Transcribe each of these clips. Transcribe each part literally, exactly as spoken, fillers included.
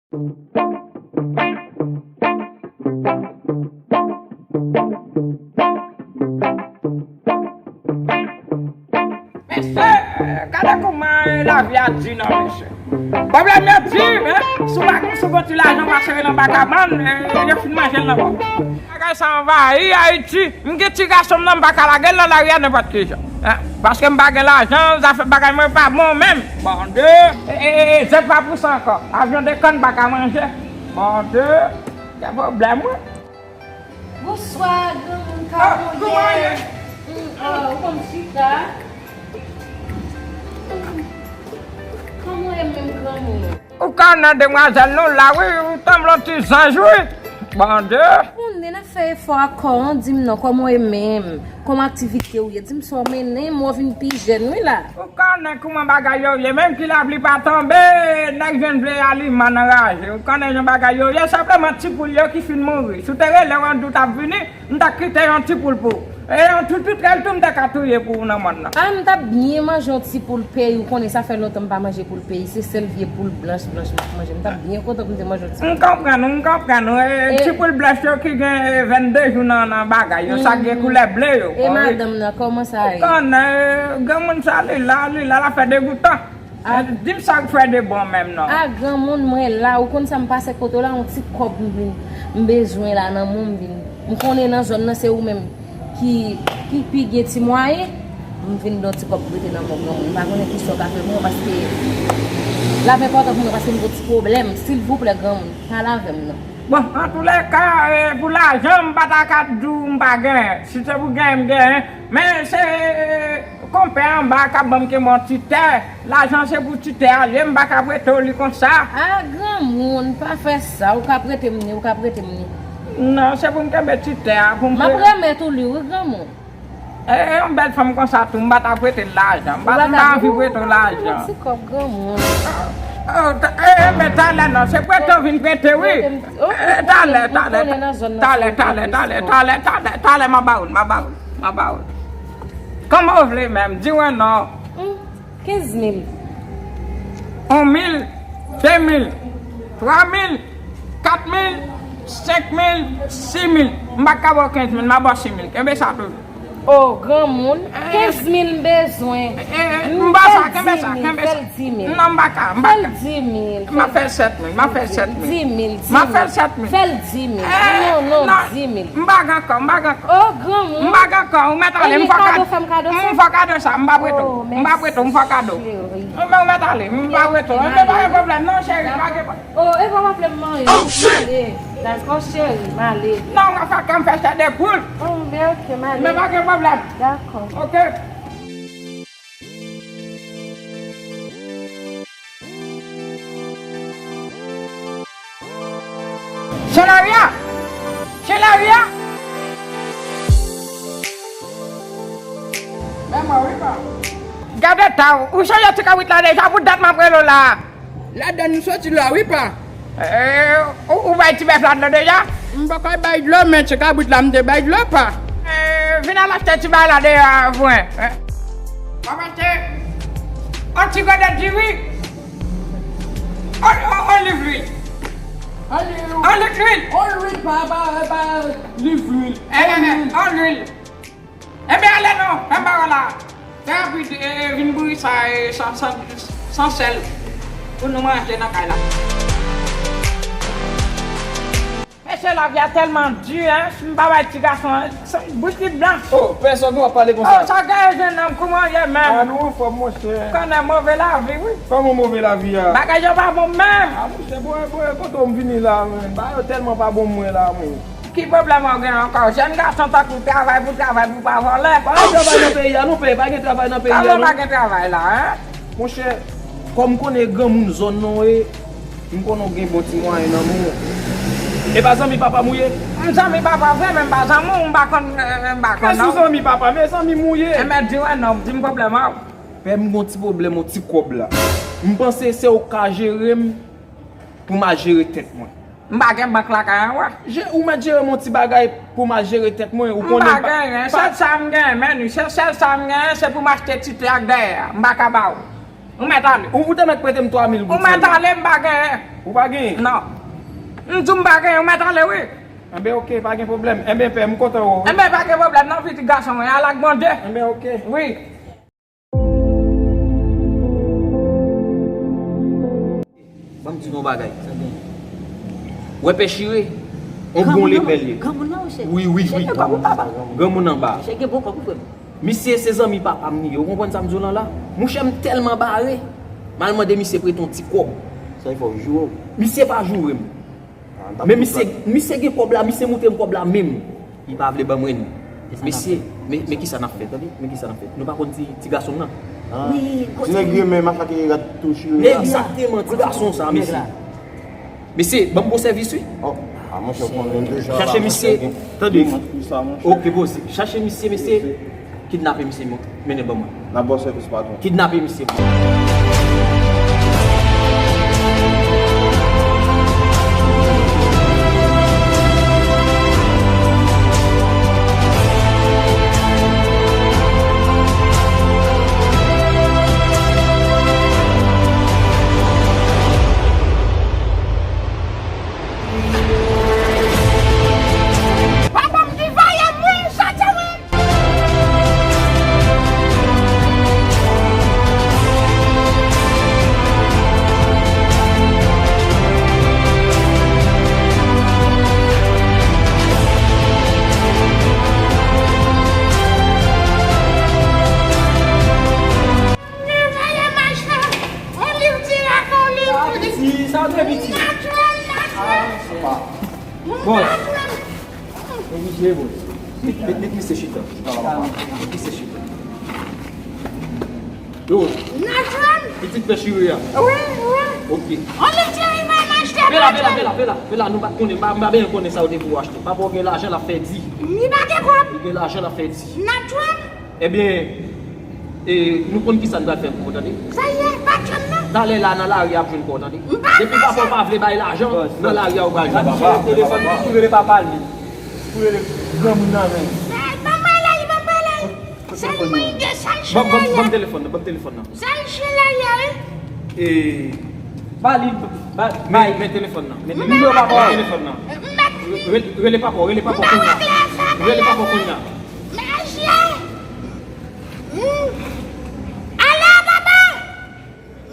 Mesye, gade kouman lavi a di non, mesye. Pwoblèm yo di, men, si w pa, si w gon ti lajan, w pa sere nan bakabann, eh, yo fin manje l nan kò w. Bagay sa anvayi Ayiti. M gen ti gason m nan, m pa ka lage l nan lari a nenpòt ki jan. Hein? Paske m pa gen lajan, zafè bagay mwen pa bon menm. Bondye, e, e, e, zèt pa pou sa ankò. Avyon dekonn pa ka manje. Bondye, gen pwoblèm, wi. Bonswa, granmoun, kòman w ye? Kòman w ye? Mm, ah, ou konn chita? Kòman w ye menm, granmoun? Ou konnen demwazèl nou la, wi, ou sanble yon ti zanj, wi. Bondye. Konnen n ap fè efò ak kò an, di m non, kòman w ye menm? Kòman aktivite w ye? Di m sa w mennen, m wè w vin pi jèn, wi, la. Ou konnen kouman bagay yo ye, menm ki lapli pa tonbe, nèg jwenn vle aliman nan raje. Ou konnen jan bagay yo ye, senpleman ti poul yo ki fin mouri. Si w te rele w, yon jou t ap vini, m ta kite yon ti poul pou ou. E yon toutoutèl tou, m ta ka touye pou ou nan mòn nan. A, m t ap byen manje yon ti poul peyi, ou konnen sa fè lontan m pa manje poul peyi, se sèl vye poul blanch, blanch m ap manje. M t ap byen kontan pou m te manje yon ti poul. M konprann ou, m konprann ou. E, e, ti poul blanch yo ki gen, e, vennde jou nan, nan bagay yo, sa gen koulè ble yo. E madanm nan, kòman sa ye? Ou konnen, e, granmoun sa, li la, li la, l ap fè degoutan. A, di m sa k fè de bon menm non. A, granmoun, mwen la, ou konn sa m pase kote w la, yon ti kòb m vin, m bezwen la nan men w, m vin. M konnen nan zòn nan se ou menm ki, ki pi gen ti mwayen. M vin ba w ti kòb prete nan men w, granmoun. M pa konnen kisa w ka fè pou mwen paske l ap enpòtan pou mwen paske m gen ti pwoblèm. Silvouplè, granmoun, pale avè m non. Bon, antoulèka, e, pou lajan, m pa ta ka di w m pa genyen. Si se pou genyen, m genyen. Men se, e, konpè anba k ap ban m kenbe yon ti tè. Lajan se pou ti tè a l ye, m pa ka prete w li konsa. A, granmoun, pa fè sa. Ou ka prete m li, ou ka prete m li. Non, se pou m kenbe ti tè a, pou m... M ap remèt ou li, wi, granmoun. E, e, yon bèl fanm konsa tou, m pa ta prete l lajan. M pa, m pa anvi prete w lajan. Ti kòb granmoun. O, ta-, e, e, men talè non, se prete w vin prete, wi. E, talè, talè, talè, talè, talè, talè, talè, m a ba w l, m a ba w l, m a ba w l. Kòman w vle menm? Di mwen non. Kenz mil. Yon mil, de mil, twa mil, kat mil, senk mil, sis mil. M pa ka ba w kenz mil, m a ba w sis mil. Kenbe sa toujou. O, granmoun, kenz mil m bezwen. M ba sa, kenbe sa, kenbe sa. Fè l di mil. Non, m pa ka, m pa ka. Fè l di mil. M a fè l sèt mil, m a fè l sèt mil. Di mil, di mil. M a fè l sèt mil. Fè l di mil. Non, non, di mil. M pa gen ankò, m pa gen ankò. O, granmoun. M pa gen ankò, ou mèt ale, m fè w kado. Fè m kado sa. M fè w kado sa, m pa prete w. M pa prete w, m fè w kado. Mèsi, cheri. Ou mèt ale, m pa prete w. Men pa gen pwoblèm, non, cheri, pa gen pwoblèm. O, e pa w aple m manyen, m ale. Dakò, cheri, m ale. Non, m a fè, m fè chè de poul. O, men oke, m ale. Men pa gen pwoblèm. Dakò. Oke. Chè lari a! Chè lari a! Men mwen wi pa. Gade ta w, ou chanje ti kabrit la deja, pou dat m ap rele w la. Ladan nou soti la wi pa. Eh, ou, ou bay ti bèf la dlo deja? M pa ka bay dlo, men ti kabrit la m te bay dlo pa. Eh, vin al achte ti bagay la deyò a pou mwen. Eh. W ap achte yon ti gode diri. On, on, on liv lwil. On liv lwil. On liv lwil. On lwil pa, pa, pa liv lwil. Eh, eh, eh, on lwil. Ebyen, ale non, fè m ba w la. Fè apri, e, e, vin bouri sa, e, san, san, san sèl pou nou manje nan kay la. Mesye, lavi a tèlman di, en, si m pa bay ti gason an, bouch li blan. Oh, pèsòn nou ap pale konsa. Oh, sa gaye jennonm, kouman w ye menm? Ah, nou anfòm, monchè. Konnen move lavi, wi. Kòman move lavi a? Bagay yo pa bon menm. Ah, monchè, bò, bò, kote w m vini la, men? Bagay yo tèlman pa bon mwen la, men. Ki pwoblèm w gen ankò? Jèn gason tankou w travay pou travay pou pa vòlè. Pa gen travay nan peyi a non, pè, pa gen travay nan peyi a non. Kòman pa gen travay la, en? Monchè, kòm m konnen granmoun zòn nan w ye, m konnen w gen bon ti mwayen nan men w. E pa zanmi papa m ou ye? M zanmi papa vre, men m pa zanmi w, m pa konn, eh, m pa konn non. Men si w zanmi papa, men zanmi m ou ye. Enben, di w non, di m pwoblèm an. Pè, m gon ti pwoblèm, yon ti kòb la. M panse se ou k ka jere m pou m al jere tèt mwen. M pa gen bank lakay an, wè. Je, ou mèt jere m yon ti bagay pou m al jere tèt mwen, ou konnen m pa, m pa genyen, sèl sa m genyen, men wi, se sèl sa m genyen, se pou m achte ti tè ak dèyè a. M pa ka ba ou. Ou mèt ale. Ou, ou te mèt prete m twa mil goud sèlman. Ou mèt ale, m pa genyen. Ou pa genyen? Non. M di w m pa genyen, ou mèt ale, wi. Enben, oke, pa gen pwoblèm. Enben, pè, m kontan wè w, wi. Enben, pa gen pwoblèm, non, pitit gason mwen, al ak Bondye. Enben, oke. Wi. Ban m di nou yon bagay. Sa gen. Wè pè chire, on bon lepèl ye. Granmoun nan, monchè. Wi, wi, wi. Granmoun anba. Misye se zanmi papa m li ye. Ou konprann sa m di w lan la? Monchè, m tèlman bare. M al mande misye prete yon ti kòb. Sa fè w joure w? Misye pa joure m. Men misye, misye gen kòb la, misye montre m kòb la menm. Li pa vle ban mwen li. Mesye, men, men kisa n ap fè, tande? Men kisa n ap fè. Nou pa konn ti, ti gason m nan? Ti nèg renmen masakre rat tou chire a. Egzakteman, ti gason sa, mesye. Mesye, ban m bon sèvis, wi. Oh, ah, monchè, w konnen deja. Chache misye, tande. Ok, poze. Chache misye, mesye. Kidnape misye, mennen ban mwen. N ap ba w sèvis, patwon. Kidnape misye. Papa m ki vayan, mwen, sa te wè. Li veye machan. On liv dirèk, on liv. Sa piti, sa trè piti. Natirèl, natirèl. Bòs. Oblije, bòs. Met, met misye chita. Met misye chita. Yo. Natirèl. Pitit pè chire a. Wi, wi. Ok. On liv dirèk, mwen achte. Vela, vela, vela, vela, vela, nou pa t konnen, m pa, m pa byen konnen sa yo te pou achte. Papa w gen lajan, l ap fè di. Li pa gen kòb. Li gen lajan, l ap fè di. Natirèl. Ebyen, e, nou konn kisa n pral fè pou ou, tande? Sa ye, pa t jwenn non. Talè la nan lari a ap jwenn kò w, tande? Depi papa w pa vle bay lajan, nan lari a ou pral jwenn. Telefòn pou rele papa li. Pou rele granmoun nan menm. Ban m rele, ban m rele. Sèl mwen gen, sèl chen la ye. Ban m telefòn nan, ban m telefòn nan. Sèl chen la ye, wi. E, ba li, ba, bay. Men telefòn nan. Men telefòn nan. Rele papa w, rele papa w kounye a. Rele papa w kounye a. Mesye! Hmm. Alo, papa!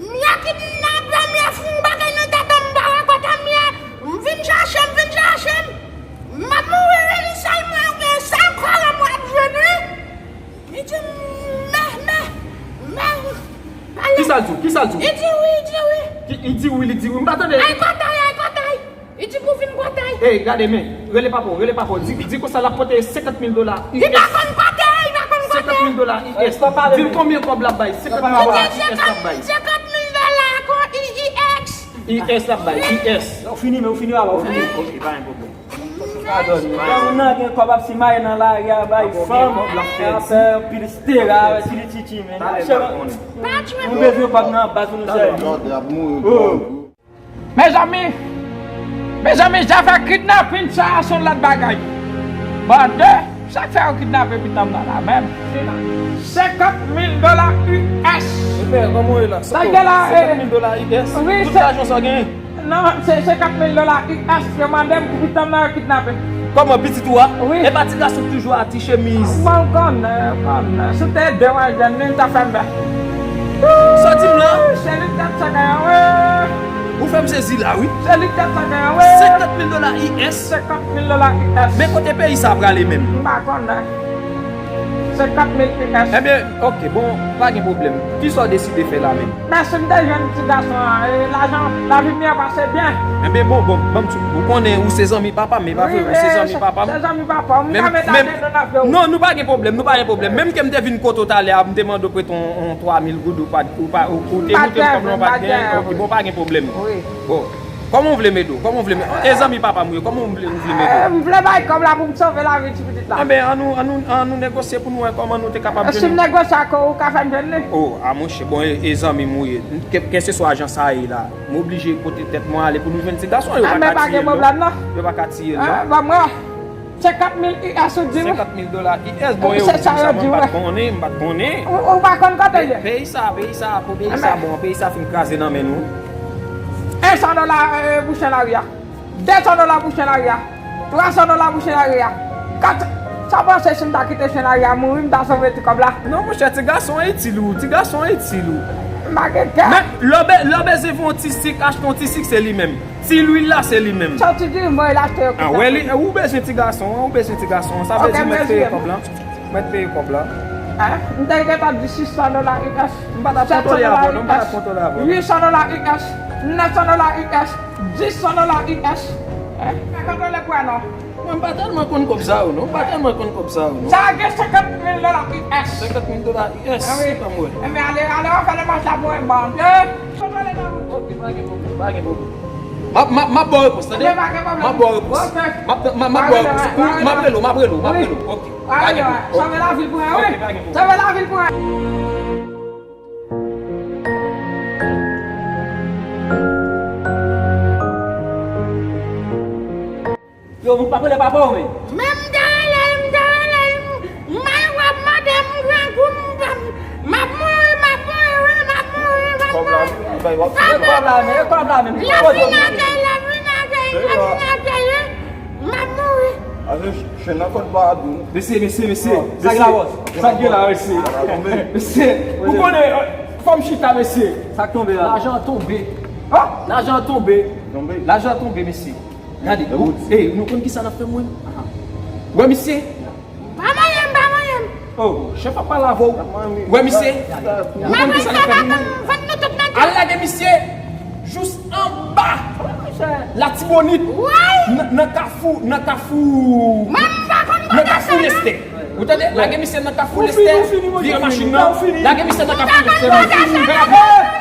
M ye kidnapè, m ye fou, bagay nan tèt mwen, m pa wè kote m ye. M vin chache, m vin chache m. M ap mouri, wi, li sèlman gen sa kòrè m w ap jwenn, wi. Li di m, men, men, men, pale. Kisa l di w? Kisa l di w? Li di wi, li di wi. Ki, li di wi, li di wi. M pa tande. Ay, kòtay, ay, kòtay. Li di pou vin kòtè. Ey, gade men, rele papa w, rele papa w. Di, di konsa l ap pote senkant mil dola U S. Li pa konn kòtè, li pa konn kòtè. Senkant mil dola U S. Di l konbyen kòb l ap bay, senkant mil dola U S l ap bay. Senkant mil dola kon U S. U S l ap bay, U S. Ou fini, men ou fini, papa, ou fini. Ok, pa gen pwoblèm. Granmoun nan gen kòb ap simaye nan lari a, bay fanm, ap fè anpil stera, anpil titi, men. Talè l ap konnen. Nou bezwen kòb nan baz pou nou sèvi. Talè l ap mouri. Mezanmi, mezanmi, zafè kidnapin sa a se yon lòt bagay. Bande, sa k fè yo kidnape pitit m nan la menm? Senkant mil dola U S. Sa gen la, senkant mil dola U S. Wi, tout lajan sa w genyen. Non, se senkant mil dola U S yo mande m pou pitit m nan yo kidnape. Kòman pitit ou a? Wi. E pa ti gason k toujou a ti chemiz. Mwen konnen, konnen. Si w te ede mwen jwenn li, m ta fè m byen. Sa w di m lan? Se li k tèt sa genyen, wi. Ou fè m sezi la, wi. Se li k tèt sa genyen, wi. Senkant mil dola U S. Senkant mil dola U S. Men kote peyi sa a prale menm? M pa konnen. Senkant mil U S. Ebyen, ok, bon, pa gen pwoblèm. Kisa w deside fè la menm? Men si m te jwenn ti gason an, e, lajan, lavi m ye pase byen. Enben, bon, bon, ban m di w, ou konnen ou se zanmi papa m, e pa vre, ou se zanmi papa m. Se zanmi papa w, m ka mete ade nou nan fè w. Non, nou pa gen pwoblèm, nou pa gen pwoblèm. Menm ke m te vin kote w talè a, m te mande w prete yon, yon twa mil goud, ou pa, ou pa, ou, ou te montre m kòb la, ou pa t gen, ok, bon, pa gen pwoblèm. Bon, kòman w vle m ede w? Kòman w vle m, e zanmi papa m ou ye, kòman w vle, ou vle m ede w? M vle bay kòb la pou m sove lavi ti pitit la. Enben, an nou, an nou, an nou negosye pou nou wè kòman nou te kapab jwenn li. Si m negosye ak ou, ou ka fè m jwenn li? O, a monchè, bon, e, e zanmi m ou ye. Kè, kèlkeswa jan sa ye la, m oblije pote tèt mwen ale pou nou jwenn ti gason yo, pa ka tiye l non. Enben, pa gen pwoblèm non. Yo pa ka tiye l non. Ban m wè. Senkant mil U S ou di wi. Senkant mil dola U S, bon, yo di sa, m pa t konnen, m pa t konnen. Ou pa konn kote l ye? Peyi sa, peyi sa, pou peyi sa, bon, peyi sa fin kraze nan men nou. Ensan dola pou chen lari a. Desan dola pou chen lari a. Twasan dola pou chen lari a. Kat, sa w panse si m ta kite chen lari a mouri, m ta sove ti kòb la? Non, monchè, ti gason an itil ou, ti gason an itil ou. M pa gen kè. Men, lè w be-, lè w bezwen fè yon ti sik, achte yon ti sik, se li menm. Ti lwil la, se li menm. Sòti di mwen, l achte yo. Ah, wè li, ou bezwen ti gason an, ou bezwen ti gason an. Sa vle di mwen peye kòb la. Mwen peye kòb la. Hein? M te gentan di sis san dola U S. M pa t ap kontwole avè w, non, m pa t ap kontwole avè w. Uit san dola U S. Nèf san dola U S. Dis san dola U S. Hein? Pa kontwole pwa non. Mwen, m pa tèlman konn kòb sa yo, non. M pa tèlman konn kòb sa yo, non. Sa gen senkant mil dola U S. Senkant mil dola U S. Ah wi. Ann wè. Enben, ale, ale, w ap fè demach la pou mwen, bon. Eh, kontwole nan wout. Ok, pa gen pwoblèm, pa gen pwoblèm. M ap, m ap, m ap ba w repons, tande? M ap ba w repons. M ap, m ap, m ap ba w repons. M ap rele w, m ap rele w, m ap rele w. Ok. Pa gen pwoblèm. Sove lavil pou mwen, wi. Ok, pa gen pwoblèm. Sove lavil pou mwen. Yo, nou pa rele papa w, men. Men m te rele l, m te rele l, m, m al wè madanm grangou m, m, m ap mouri, m ap mouri, wi, m ap mouri, m ap mouri. Kòb la, men, kòb la, men. L ap vin akèy, l ap vin akèy, l ap vin akèy, wi. M ap mouri. Ase chen nan kòd pa a tou. Mesye, mesye, mesye. Sa k la, bòs? Sa k gen la, mesye? Mesye, ou konnen, fò m chita, mesye. Sa k tonbe la? Lajan an tonbe. Lajan an tonbe. Lajan an tonbe, mesye. Gade, nou konn kisa n ap fè, mwen? Wè, mesye. Pa manyen m, pa manyen m. Oh, chèf ap pale avè w. Wè, misye. Nou konn kisa n ap fè, nou menm. Al lage misye jous anba Latibonit. Nan, nan kafou, nan kafou. Nan kafou Lestè. Ou tande? Lage misye nan kafou Lestè. Vire machin nan. Lage misye nan kafou Lestè.